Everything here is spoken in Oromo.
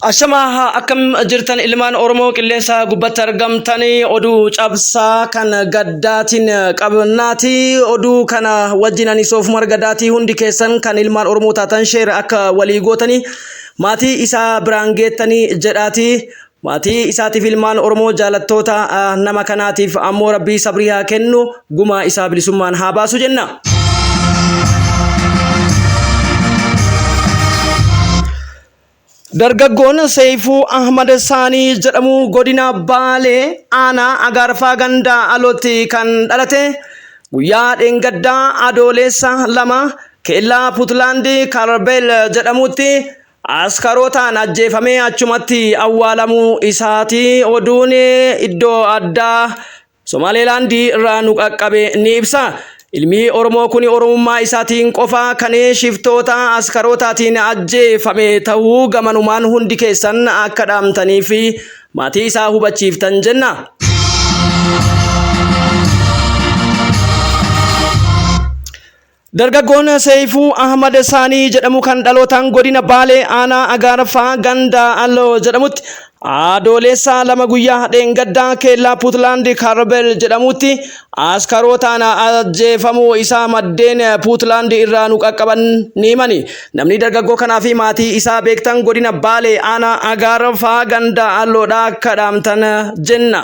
Ashamaa akkam jirtan ilmaan Oromoo qilleensa gubbatti argamtanii oduu cabsaa kan gaddaatiin qabnaati. Oduu kana wajjin ani Soofumar Gadaatii hundi keessan kan ilmaan Oromoo taatan sheer akka walii gootanii maatii isaa biraan geettanii jedhaati. Maatii isaatiif ilmaan Oromoo jaalattoota nama kanaatiif ammoo rabbii sabrii haa kennu gumaa isaa bilisummaan haa baasu jenna. Dargaggoon Seeyfuu Ahmad Saanii jedhamu godina Baalee aanaa Agaarfaa ganda Alootti kan dhalate guyyaa dheengaddaa Adooleessa 2 keellaa Puutlaandi Kaarbeel jedhamutti askarootaan ajjeefamee achumatti awwaalamuu isaati oduun iddoo addaa Somaaleelaandii irraa nu qaqqabe ni ibsa. Ilmi Oromoo kun Oromummaa isaatiin qofa kan shiftoota askarootaatiin ajjeefame ta'uu gamanumaan hundi keessan akka dhaamtanii fi maatii isaa hubachiiftan jenna. Dargaggoon Seeyfuu Ahmad Saanii jedhamu kan dhalootaan godina Baalee aanaa Agaarfaa ganda Alloo jedhamutti Adoolessa 2 guyyaa dheengaddaa keellaa Puutlaand Kaarbel jedhamutti askarootaan ajjeefamuu isaa maddeen Puutlaand irraa nu qaqqaban ni himani. Namni dargaggoo kanaa fi maatii isaa beektan godina Baalee aanaa Agaarfaa ganda Alloodhaa akka dhaamtan jenna.